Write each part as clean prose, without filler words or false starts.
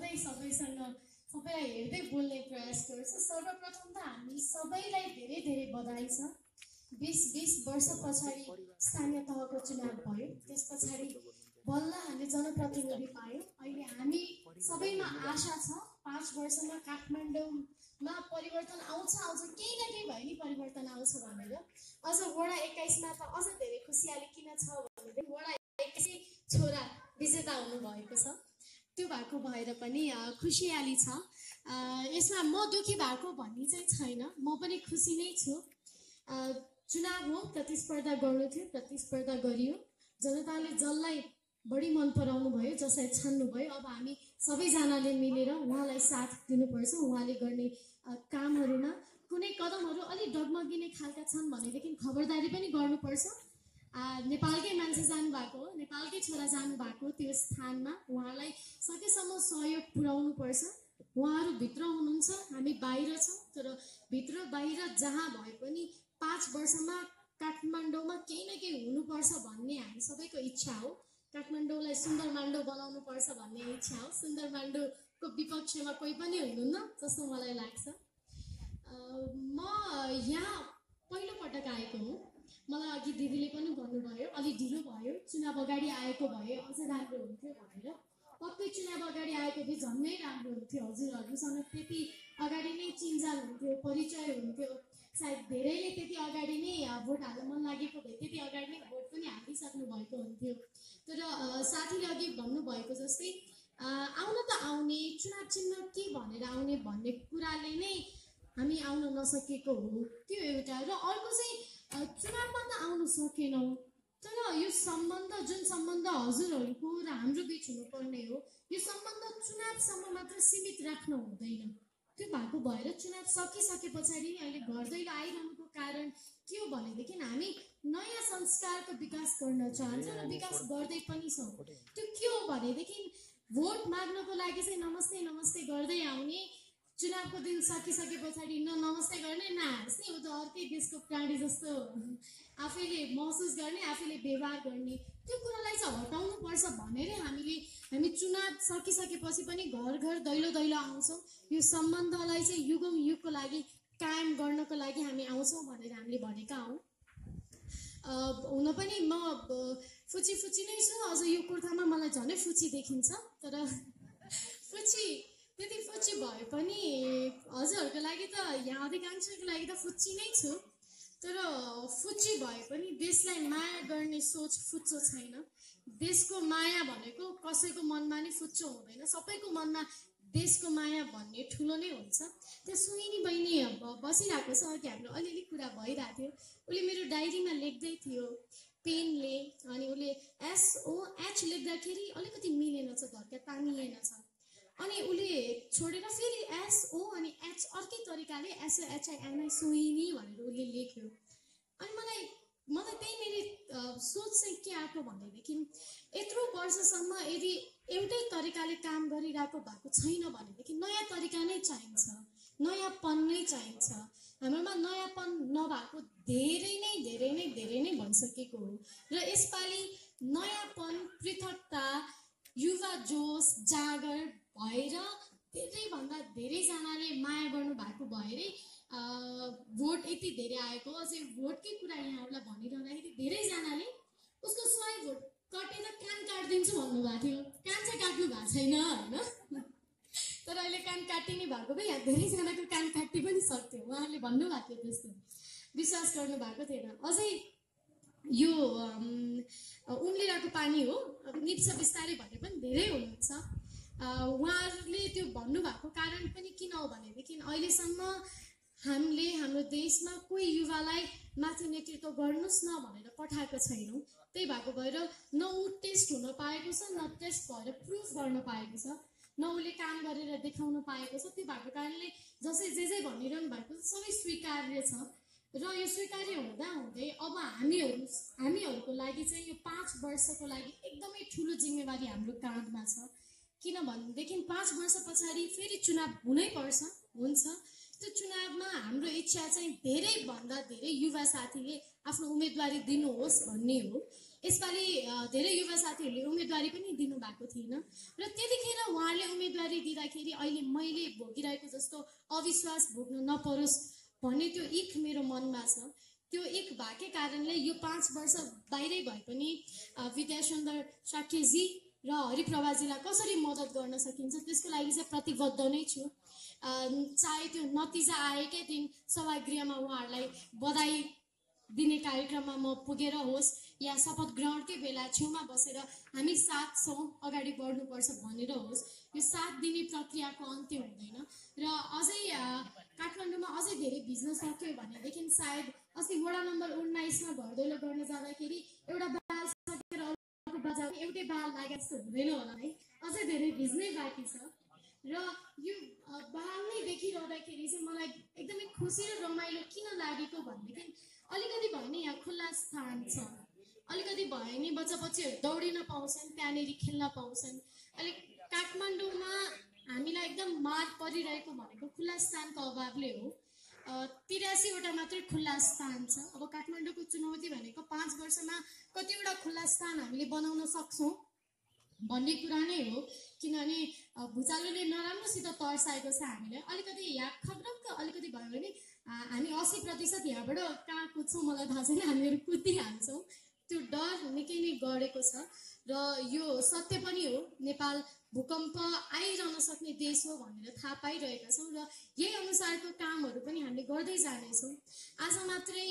बोल्दै सबैसँग सबैलाई हेर्दै बोल्ने प्रयास गर्छु। सर्वप्रथम त हामी सबैलाई धेरै धेरै बधाई छ। 20 वर्ष पछाडि स्थानीय तहको चुनाव भयो। त्यस पछाडि बल्ल हामी जनप्रतिनिधि पायौँ। अहिले हामी सबैमा आशा छ 5 वर्षमा काठमाडौँमा परिवर्तन आउँछ केही न केही भए नि परिवर्तन आउँछ भनेर। अझ वडा 21 मा त अझ धेरै खुसियाली किन छ भनेर वडा 21 छोरा विजेता हुनुभएको छ। त्यो भएको भएर पनि खुसियाली छ। यसमा म दुखी भएको भन्ने चाहिँ छैन, म पनि खुसी नै छु। चुनाव हो, प्रतिस्पर्धा गर्नु थियो, प्रतिस्पर्धा गरियो। जनताले जसलाई बढी मन पराउनु भयो, जसलाई छान्नु भयो, अब हामी सबैजनाले मिलेर उहाँलाई साथ दिनुपर्छ। उहाँले गर्ने कामहरूमा कुनै कदमहरू अलि डगमगिने खालका छन् भनेदेखि खबरदारी पनि गर्नुपर्छ। नेपालकै मान्छे जानुभएको हो, नेपालकै छोरा जानुभएको त्यो स्थानमा उहाँलाई सकेसम्म सहयोग पुर्याउनु पर्छ। उहाँहरू भित्र हुनुहुन्छ, हामी बाहिर छौँ, तर भित्र बाहिर जहाँ भए पनि 5 वर्षमा काठमाडौँमा केही न केही हुनुपर्छ भन्ने हामी सबैको इच्छा हो। काठमाडौँलाई सुन्दर माण्डो बनाउनु पर्छ भन्ने इच्छा हो। सुन्दर माण्डोको विपक्षमा कोही पनि हुनुहुन्न जस्तो मलाई लाग्छ। म यहाँ पहिलोपटक आएको हुँ। मलाई अघि दिदीले पनि भन्नुभयो अलि ढिलो भयो, चुनाव अगाडि आएको भए अझ राम्रो हुन्थ्यो भनेर। पक्कै चुनाव अगाडि आएको भए झन्नै राम्रो हुन्थ्यो। हजुरहरूसँग त्यति अगाडि नै चिन्जान हुन्थ्यो, परिचय हुन्थ्यो। सायद धेरैले त्यति अगाडि नै भोट हाल्न मन लागेको भए त्यति अगाडि नै भोट पनि हालिसक्नु भएको हुन्थ्यो। तर साथीले अघि भन्नुभएको जस्तै आउन त आउने, चुनाव चिन्ह के भनेर आउने भन्ने कुराले नै हामी आउन नसकेको हो, त्यो एउटा। र अर्को चाहिँ चुनावमा त आउनु सकेनौँ, तर यो सम्बन्ध जुन सम्बन्ध हजुरहरूको र हाम्रो बिच हुनुपर्ने हो, यो सम्बन्ध चुनावसम्म मात्र सीमित राख्न हुँदैन। त्यो भएको भएर चुनाव सकिसके पछाडि अहिले घर दैलो आइरहनुको कारण के हो भनेदेखि हामी नयाँ संस्कारको विकास गर्न चाहन्छौँ र विकास गर्दै पनि छौँ। त्यो के हो भनेदेखि भोट माग्नको लागि चाहिँ नमस्ते नमस्ते गर्दै आउने, चुनावको दिन सकिसके पछाडि न नमस्ते गर्ने न हाँस्ने, ऊ त अर्कै देशको प्राणी जस्तो आफैले महसुस गर्ने, आफैले व्यवहार गर्ने, त्यो कुरालाई चाहिँ हटाउनु पर्छ भनेरै हामी चुनाव सकिसकेपछि पनि घर घर दैलो दैलो आउँछौँ। यो सम्बन्धलाई चाहिँ युगौँ युगको लागि कायम गर्नको लागि हामी आउँछौँ भनेर हामीले भनेका हौँ। हुन पनि म फुची नै छु, अझ यो कुर्तामा मलाई झनै फुची देखिन्छ। तर त्यति फुची भए पनि हजुरहरूको लागि त यहाँ अधिकांशको लागि त फुच्ची नै छु। तर फुच्ची भए पनि देशलाई माया गर्ने सोच फुच्चो छैन। देशको माया भनेको कसैको मनमा नि फुच्चो हुँदैन, सबैको मनमा देशको माया भन्ने ठुलो नै हुन्छ। त्यो सुइनी बहिनी बसिरहेको छ, अघि हाम्रो अलिअलि कुरा भइरहेको थियो। उसले मेरो डायरीमा लेख्दै थियो पेनले, अनि उसले SOH लेख्दाखेरि अलिकति मिलेन छ, धर्का तानिएन छ। अनि उसले छोडेर फेरि SO अनि H अर्कै तरिकाले SOHINI सोहिनी भनेर उसले लेख्यो। अनि मलाई त्यही मेरो सोच चाहिँ के आएको भनेदेखि यत्रो वर्षसम्म यदि एउटै तरिकाले काम गरिरहेको भएको छैन भनेदेखि नयाँ तरिका नै चाहिन्छ, नयाँपन नै चाहिन्छ। हाम्रोमा नयाँपन नभएको धेरै नै भइसकेको हो। र यसपालि नयाँपन, पृथकता, युवा जोस जागर भएर धेरैभन्दा धेरैजनाले माया गर्नु भएको भएरै भोट यति धेरै आएको। अझै भोटकै कुरा यहाँहरूलाई भनिरहँदाखेरि धेरैजनाले उसको 100 भोट कटेर कान काटिदिन्छु भन्नुभएको थियो। कान चाहिँ काट्नु भएको छैन होइन, तर अहिले कान काटिने भएको भए यहाँ धेरैजनाको कान काट्नु पनि सक्थ्यो। उहाँहरूले भन्नुभएको थियो, त्यस्तो विश्वास गर्नु भएको थिएन। अझै यो उम्लिरहेको पानी हो, अब निप्छ बिस्तारै भन्ने पनि धेरै हुनुहुन्छ। उहाँहरूले त्यो भन्नुभएको कारण पनि किन हो भनेदेखि अहिलेसम्म हामीले हाम्रो देशमा कोही युवालाई माथि नेतृत्व गर्नुहोस् न भनेर पठाएको छैनौँ। त्यही भएको भएर न ऊ टेस्ट हुन पाएको छ, न टेस्ट भएर प्रुफ गर्न पाएको छ, न उसले काम गरेर देखाउन पाएको छ। त्यो भएको कारणले जसै जे भनिरहनु भएको छ सबै स्वीकार्य छ। र यो स्वीकार्य हुँदै अब हामीहरूको लागि चाहिँ यो 5 वर्षको लागि एकदमै ठुलो जिम्मेवारी हाम्रो काँधमा छ। किनभनेदेखि 5 वर्ष पछाडि फेरि चुनाव हुन्छ। त्यो चुनावमा हाम्रो इच्छा चाहिँ धेरैभन्दा धेरै युवा साथीले आफ्नो उम्मेदवारी दिनुहोस् भन्ने हो। यसपालि धेरै युवा साथीहरूले उम्मेदवारी पनि दिनुभएको थिएन र त्यतिखेर उहाँले उम्मेदवारी दिँदाखेरि अहिले मैले भोगिरहेको जस्तो अविश्वास भोग्नु नपरोस् भन्ने त्यो इख मेरो मनमा छ। त्यो इख भएकै कारणले यो 5 वर्ष बाहिरै भए पनि विद्यासुन्दर साक्यजी र हरिप्रभाजीलाई कसरी मद्दत गर्न सकिन्छ त्यसको लागि चाहिँ प्रतिबद्ध नै छु। चाहे त्यो नतिजा आएकै दिन सभागृहमा उहाँहरूलाई बधाई दिने कार्यक्रममा म पुगेर होस् या शपथ ग्रहणकै बेला छेउमा बसेर हामी साथ छौँ अगाडि बढ्नुपर्छ भनेर होस्, यो साथ दिने प्रक्रियाको अन्त्य हुँदैन। र अझै काठमाडौँमा अझै धेरै भिज्न सक्यो भनेदेखि सायद अस्ति वडा नम्बर 19 मा भरदैलो गर्न जाँदाखेरि एउटा बाल सकेर अर्को बाजा एउटै बाल लागे जस्तो हुँदैन होला है, अझै धेरै भिज्नै बाँकी छ। र यो बाल नै देखिरहँदाखेरि चाहिँ मलाई एकदमै खुसी र रमाइलो किन लागेको भनेदेखि अलिकति भए नि यहाँ खुल्ला स्थान छ, अलिकति भए नि बच्चा बच्चीहरू दौडिन पाउँछन्, त्यहाँनिर खेल्न पाउँछन्। अलिक काठमाडौँमा हामीलाई एकदम मार परिरहेको भनेको खुल्ला स्थानको अभावले हो। 83वटा मात्रै खुल्ला स्थान छ। अब काठमाडौँको चुनौती भनेको 5 वर्षमा कतिवटा खुल्ला स्थान हामीले बनाउन सक्छौँ भन्ने कुरा नै हो। किनभने भुचालोले नराम्रोसित तर्साएको छ हामीलाई। अलिकति यहाँ खग्रक्क अलिकति भयो भने हामी 80% यहाँबाट कहाँ कुद्छौँ मलाई थाहा छैन, हामीहरू कुदिहाल्छौँ। त्यो डर निकै नै गढेको छ र यो सत्य पनि हो। नेपाल भूकम्प आइरहन सक्ने देश हो भनेर थाहा पाइरहेका छौँ र यही अनुसारको कामहरू पनि हामीले गर्दै जानेछौँ। आज मात्रै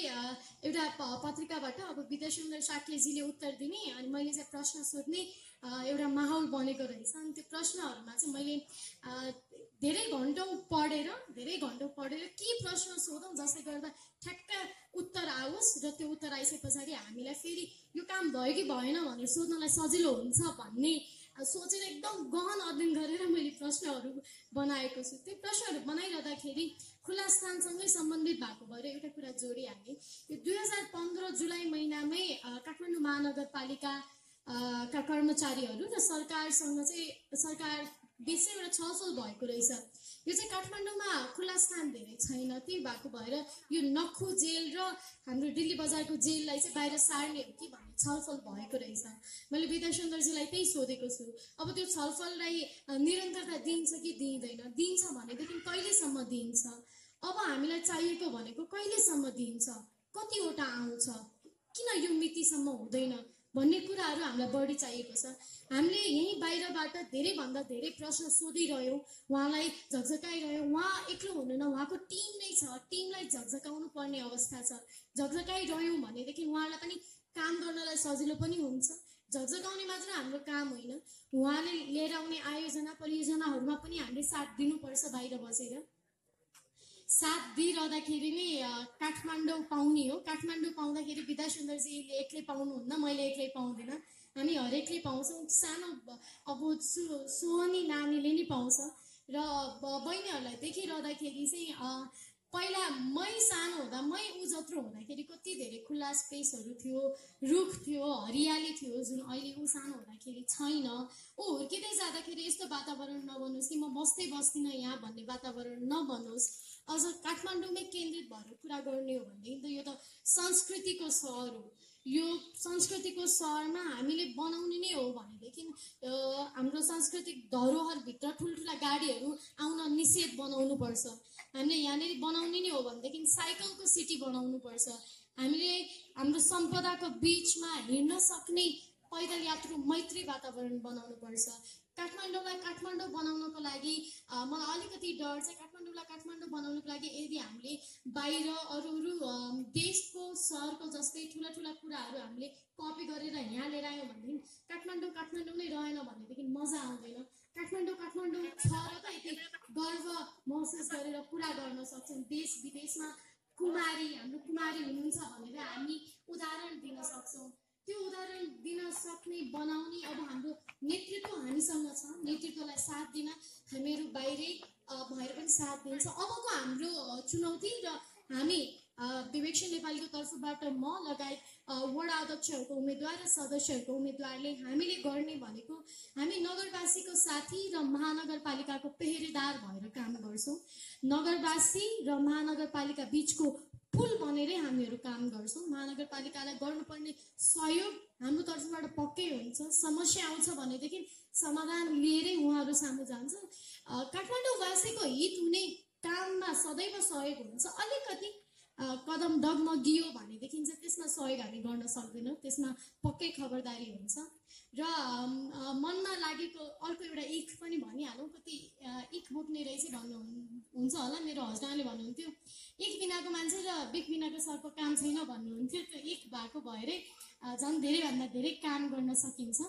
एउटा पत्रिकाबाट अब विद्यासुन्दर साक्यजीले उत्तर दिने अनि मैले चाहिँ प्रश्न सोध्ने एउटा माहौल बनेको रहेछ। अनि त्यो प्रश्नहरूमा चाहिँ मैले धेरै घन्टौँ पढेर के प्रश्न सोधौँ जसले गर्दा ठ्याक्क उत्तर आओस् र त्यो उत्तर आइसके पछाडि हामीलाई फेरि यो काम भयो कि भएन भनेर सोध्नलाई सजिलो हुन्छ भन्ने सोचेर एकदम गहन अध्ययन गरेर मैले प्रश्नहरू बनाएको छु। त्यो प्रश्नहरू बनाइरहँदाखेरि खुल्ला स्थानसँगै सम्बन्धित भएको भएर एउटा कुरा जोडिहालेँ। यो 2015 जुलाई महिनामै काठमाडौँ महानगरपालिका का कर्मचारीहरू र सरकारसँग चाहिँ सरकार बीच एउटा छलफल भएको रहेछ। यो चाहिँ काठमाडौँमा खुल्ला स्थान धेरै छैन, त्यही भएको भएर यो नक्खु जेल र हाम्रो दिल्ली बजारको जेललाई चाहिँ बाहिर सार्ने हो कि भन्ने छलफल भएको रहेछ। मैले विद्यासुन्दरजीलाई त्यही सोधेको छु। अब त्यो छलफललाई निरन्तरता दिन्छ कि दिँदैन, दिन्छ भनेदेखि कहिलेसम्म दिन्छ, अब हामीलाई चाहिएको भनेको कहिलेसम्म दिन्छ, कतिवटा आउँछ, किन यो मितिसम्म हुँदैन भन्ने कुराहरू हामीलाई बढी चाहिएको छ। हामीले यहीँ बाहिरबाट धेरैभन्दा धेरै प्रश्न सोधिरह्यौँ, उहाँलाई झकझकाइरह्यौँ। उहाँ एक्लो हुनुहुन्न, उहाँको टिम नै छ, टिमलाई झकझकाउनु पर्ने अवस्था छ। झकझकाइरह्यौँ भनेदेखि उहाँलाई पनि काम गर्नलाई सजिलो पनि हुन्छ। झकझकाउने मात्र हाम्रो काम होइन, उहाँले लिएर आउने आयोजना परियोजनाहरूमा पनि हामीले साथ दिनुपर्छ। बाहिर बसेर साथ दिइरहँदाखेरि नै काठमाडौँ पाउने हो। काठमाडौँ पाउँदाखेरि विद्यासुन्दरजीले एक्लै पाउनुहुन्न, मैले एक्लै पाउँदिनँ, हामी हरेकले पाउँछौँ। सानो अब सोहनी नानीले नि पाउँछ र बहिनीहरूलाई देखिरहँदाखेरि चाहिँ पहिला मै सानो हुँदा मै ऊ जत्रो हुँदाखेरि कति धेरै खुल्ला स्पेसहरू थियो, रुख थियो, हरियाली थियो, जुन अहिले ऊ सानो हुँदाखेरि छैन। ऊ हुर्किँदै जाँदाखेरि यस्तो वातावरण नबनोस् कि म बस्दै बस्दिनँ यहाँ भन्ने वातावरण नबनोस्। अझ काठमाडौँमै केन्द्रित भएर कुरा गर्ने हो भनेदेखि त यो त संस्कृतिको सहर हो। यो संस्कृतिको सहरमा हामीले बनाउने नै हो भनेदेखि हाम्रो सांस्कृतिक धरोहरभित्र ठुल्ठुला गाडीहरू आउन निषेध बनाउनुपर्छ। हामीले यहाँनिर बनाउने नै हो भनेदेखि साइकलको सिटी बनाउनुपर्छ। हामीले हाम्रो सम्पदाको बिचमा हिँड्न सक्ने पैदल यात्रु मैत्री वातावरण बनाउनुपर्छ। काठमाडौँलाई काठमाडौँ बनाउनको लागि मलाई अलिकति डर चाहिँ काठमाडौँलाई काठमाडौँ बनाउनको लागि यदि हामीले बाहिर अरू देशको सहरको जस्तै ठुला ठुला कुराहरू हामीले कपी गरेर यहाँ लिएर आयौँ भनेदेखि काठमाडौँ नै रहेन भनेदेखि मजा आउँदैन। काठमाडौँ छ र त यति गर्व महसुस गरेर कुरा गर्न सक्छौँ। देश विदेशमा हाम्रो कुमारी हुनुहुन्छ भनेर हामी उदाहरण दिन सक्छौँ। त्यो उदाहरण दिन सक्ने बनाउने अब हाम्रो नेतृत्व हामीसँग छ। नेतृत्वलाई साथ दिन हामीहरू बाहिरै भएर पनि साथ दिन्छ। अबको हाम्रो चुनौती र हामी विवेक नेपालीको तर्फबाट म लगायत वडा अध्यक्षहरूको उम्मेदवार र सदस्यहरूको उम्मेदवारले हामीले गर्ने भनेको हामी नगरवासीको साथी र महानगरपालिकाको पेहेरेदार भएर काम गर्छौँ। नगरवासी र महानगरपालिका बीचको पुल बनेरै हामीहरू काम गर्छौँ। महानगरपालिकालाई गर्नुपर्ने सहयोग हाम्रो तर्फबाट पक्कै हुन्छ। समस्या आउँछ भनेदेखि समाधान लिएरै उहाँहरू सामु जान्छ। काठमाडौँवासीको हित हुने काममा सदैव सहयोग हुन्छ। अलिकति कदम डगमगियो भनेदेखि चाहिँ त्यसमा सहयोग हामी गर्न सक्दैनौँ, त्यसमा पक्कै खबरदारी हुन्छ। र मनमा लागेको अर्को एउटा इख पनि भनिहालौँ, कति इख बोक्ने रहेछ भन्नुहुन्छ होला। मेरो हस्बेन्डले भन्नुहुन्थ्यो इख बिनाको मान्छे र बिख बिनाको सर्प काम छैन भन्नुहुन्थ्यो। त्यो इख भएको भएरै झन् धेरैभन्दा धेरै काम गर्न सकिन्छ।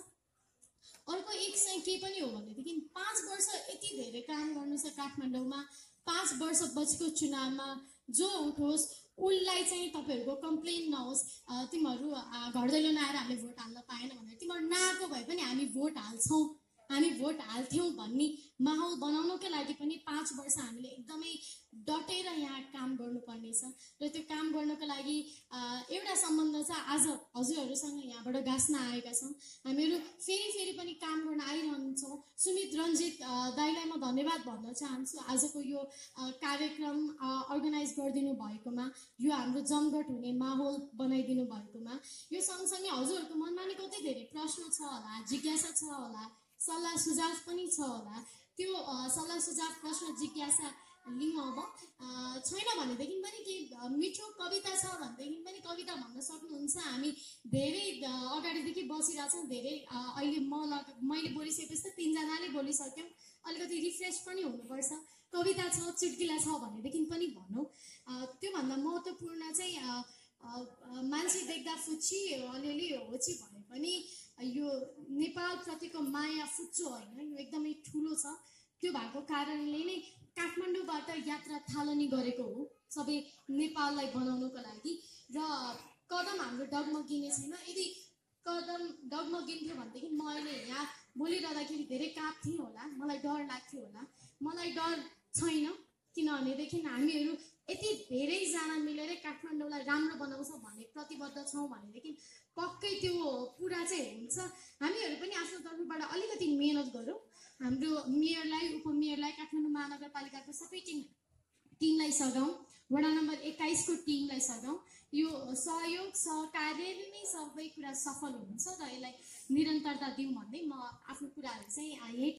अर्को इख चाहिँ के पनि हो भनेदेखि 5 वर्ष यति धेरै काम गर्नु छ काठमाडौँमा, 5 वर्षपछिको चुनावमा जो उठोस् उसलाई चाहिँ तपाईँहरूको कम्प्लेन नहोस् तिमीहरू घर दैलो नआएर हामीले भोट हाल्न पाएन भनेर, तिमीहरू नआएको भए पनि हामी भोट हाल्छौँ, हामी भोट हाल्थ्यौँ भन्ने माहौल बनाउनकै लागि पनि 5 वर्ष हामीले एकदमै डटेर यहाँ काम गर्नुपर्नेछ। र त्यो काम गर्नको लागि एउटा सम्बन्ध छ, आज हजुरहरूसँग यहाँबाट गाँस्न आएका छौँ। हामीहरू फेरि पनि काम गर्न आइरहन्छौँ। सुमित रञ्जित दाइलाई म धन्यवाद भन्न चाहन्छु आजको यो कार्यक्रम अर्गनाइज गरिदिनु भएकोमा, यो हाम्रो जमघट हुने माहौल बनाइदिनु भएकोमा। यो सँगसँगै हजुरहरूको मनमा नि कति धेरै प्रश्न छ होला, जिज्ञासा छ होला, सल्लाह सुझाव पनि छ होला। त्यो सल्लाह सुझाव प्रश्न जिज्ञासा लिउँ। अब छैन भनेदेखि पनि केही मिठो कविता छ भनेदेखि पनि कविता भन्न सक्नुहुन्छ। हामी धेरै अगाडिदेखि बसिरहेछौँ, धेरै अहिले मैले बोलिसकेपछि त 3 जनाले बोलिसक्यौँ, अलिकति रिफ्रेस पनि हुनुपर्छ। कविता छ, चुटकिला छ भनेदेखि पनि भनौँ। त्योभन्दा महत्त्वपूर्ण चाहिँ मान्छे देख्दा फुच्ची अलिअलि होची भए पनि यो नेपालप्रतिको माया फुच्चो होइन, यो एकदमै ठुलो छ। त्यो भएको कारणले नै काठमाडौँबाट यात्रा थालनी गरेको हो सबै नेपाललाई बनाउनको लागि। र कदम हाम्रो डगमगिने छैन। यदि कदम डगमगिन्थ्यो भनेदेखि म अहिले यहाँ बोलिरहँदाखेरि धेरै काँप्थेँ होला, मलाई डर लाग्थ्यो होला। मलाई डर छैन, किनभनेदेखि हामीहरू यति धेरैजना मिलेर काठमाडौँलाई राम्रो बनाउँछौँ भन्ने प्रतिबद्ध छौँ भनेदेखि पक्कै त्यो पुरा चाहिँ हुन्छ। हामीहरू पनि आफ्नो तर्फबाट अलिकति मेहनत गरौँ। हाम्रो मेयरलाई, उपमेयरलाई, काठमाडौँ महानगरपालिकाको सबै टिमलाई सघाउँ, वडा नम्बर 21 को टिमलाई सघाउँ। यो सहयोग सहकार्यले नै सबै कुरा सफल हुन्छ र यसलाई निरन्तरता दिउँ भन्दै म आफ्नो कुराहरू चाहिँ यही